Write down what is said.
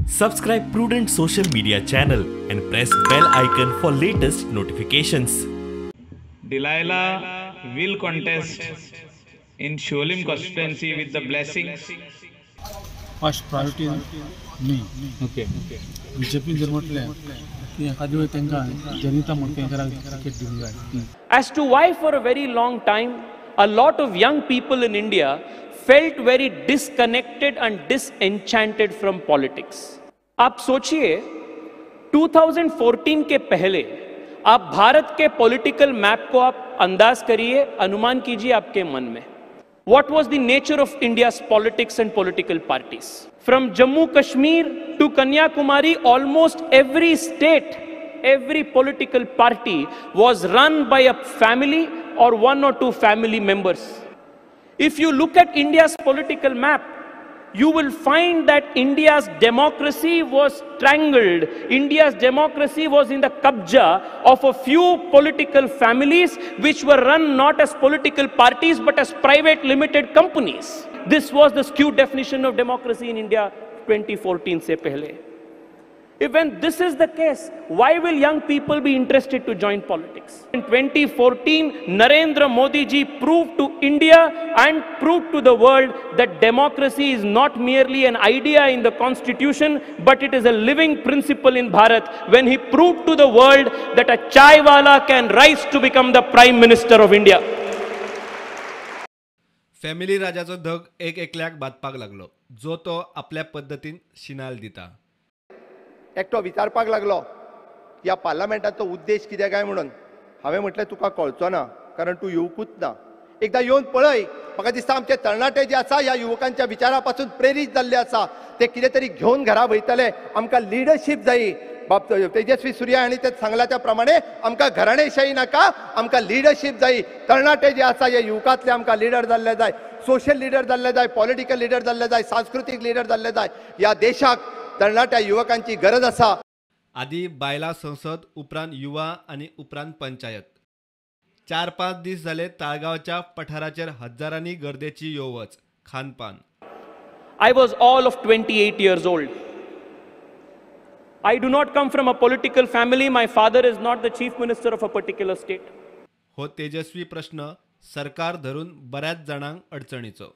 Subscribe Prudent social media channel and press bell icon for latest notifications. Delilah will contest in Siolim constituency with the blessings. First priority न्ही. Okay. बीजेपीन जर म्हटलें की एखाद्या वेळ तांकां जनिता म्हण तांकां तिकेट दिवंक जाय. As to why for a very long time a lot of young people in India felt very disconnected and disenchanted from politics. आप सोचिए 2014 के पहले आप भारत के पॉलिटिकल मैप को आप अंदाज करिए, अनुमान कीजिए आपके मन में. What was the nature of India's politics and political parties? From Jammu Kashmir to Kanyakumari, almost every state, every political party was run by a family or one or two family members. If you look at India's political map, you will find that India's democracy was strangled. India's democracy was in the kabja of a few political families which were run not as political parties but as private limited companies. This was the skewed definition of democracy in India 2014 se pehle. If when this is the case, why will young people be interested to join politics? In 2014, Narendra Modi ji proved to India and proved to the world that democracy is not merely an idea in the constitution, but it is a living principle in Bharat, when he proved to the world that a chaiwala can rise to become the Prime Minister of India. Family राजाचो धग एक एकल्याक बादपाक लागलो, जो तो आपल्या पद्दतीन शिनाल दिता. एकटो विचारपाक लागलो ह्या पार्लमेंटाचो उद्देश कितें काय म्हणून. हांवें म्हटलें तुका कळचो ना, कारण तूं येवकूच ना, एकदां येवन पळय. म्हाका दिसता आमचे तरणाटे जे आसा ह्या युवकांच्या विचारा पासून प्रेरीत जाल्ले आसा, ते कितें तरी घेवन घरा वयतले. आमकां लिडरशीप जायी. बाब तेजस्वी सूर्या हांणी ते सांगला त्या प्रमाणे आमकां घराणेशाही नाका, आमकां लिडरशीप जायी. तरणाटे जे आसा हे युवकांतले आमकां लिडर जाल्ले जाय, सोशल लिडर जाल्ले जाय, पॉलिटिकल लिडर जाल्ले जाय, सांस्कृतीक लिडर जाल्ले जाय. ह्या देशाक तरणाट्या युवकांची गरज आसा. आदी बायलां संसद, उपरांत युवा आनी उपरांत पंचायत. 4-5 दीस जाले ताळगांवच्या पठाराचेर हजारांनी गर्देची यो वच. खानपान. I was all of 28 years old. I do not come from a political family. My father is not the chief minister of a particular state. हो तेजस्वी प्रश्न सरकार धरून बऱ्याच जाणांक अडचणीचो.